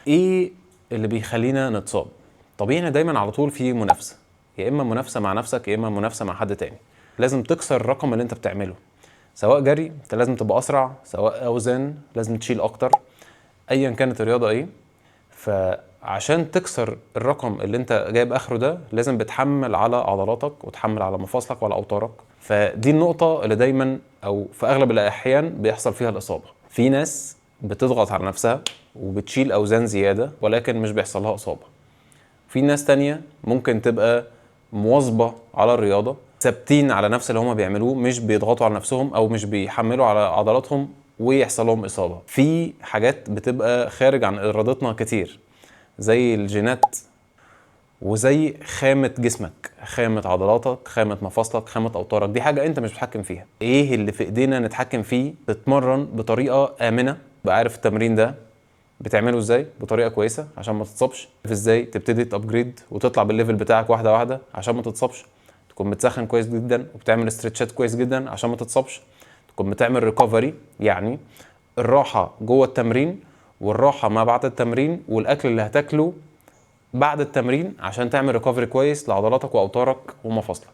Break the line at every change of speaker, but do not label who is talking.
ايه اللي بيخلينا نتصاب؟ طبيعي إن دايما على طول في منافسه، يا اما منافسه مع نفسك يا اما منافسه مع حد تاني. لازم تكسر الرقم اللي انت بتعمله، سواء جري انت لازم تبقى اسرع، سواء اوزان لازم تشيل اكتر، ايا كانت الرياضة ايه. فعشان تكسر الرقم اللي انت جايب اخره ده لازم بتحمل على عضلاتك وتحمل على مفاصلك وعلى اوتارك. فدي النقطة اللي دايما او في اغلب الاحيان بيحصل فيها الاصابة. في ناس بتضغط على نفسها وبتشيل اوزان زيادة ولكن مش بيحصل لها اصابه. في ناس تانية ممكن تبقى مواظبة على الرياضة، ثابتين على نفس اللي هما بيعملوه، مش بيضغطوا على نفسهم او مش بيحملوا على عضلاتهم ويحصل لهم اصابة. في حاجات بتبقى خارج عن ارادتنا كتير، زي الجينات وزي خامة جسمك، خامة عضلاتك، خامة مفاصلك، خامة أوتارك. دي حاجة أنت مش بتتحكم فيها. إيه اللي في إيدينا نتحكم فيه؟ تتمرن بطريقة آمنة، تبقى عارف التمرين ده بتعمله ازاي بطريقة كويسة عشان ما تتصابش، عارف ازاي تبتدي ت upgrade وتطلع بال level بتاعك واحدة واحدة عشان ما تتصابش، تكون بتسخن كويس جدا وبتعمل stretch ات كويس جدا عشان ما تتصابش، تكون بتعمل recovery، يعني الراحة جوه التمرين والراحة ما بعد التمرين والاكل اللي هتاكله بعد التمرين عشان تعمل recovery كويس لعضلاتك واوتارك ومفاصلك.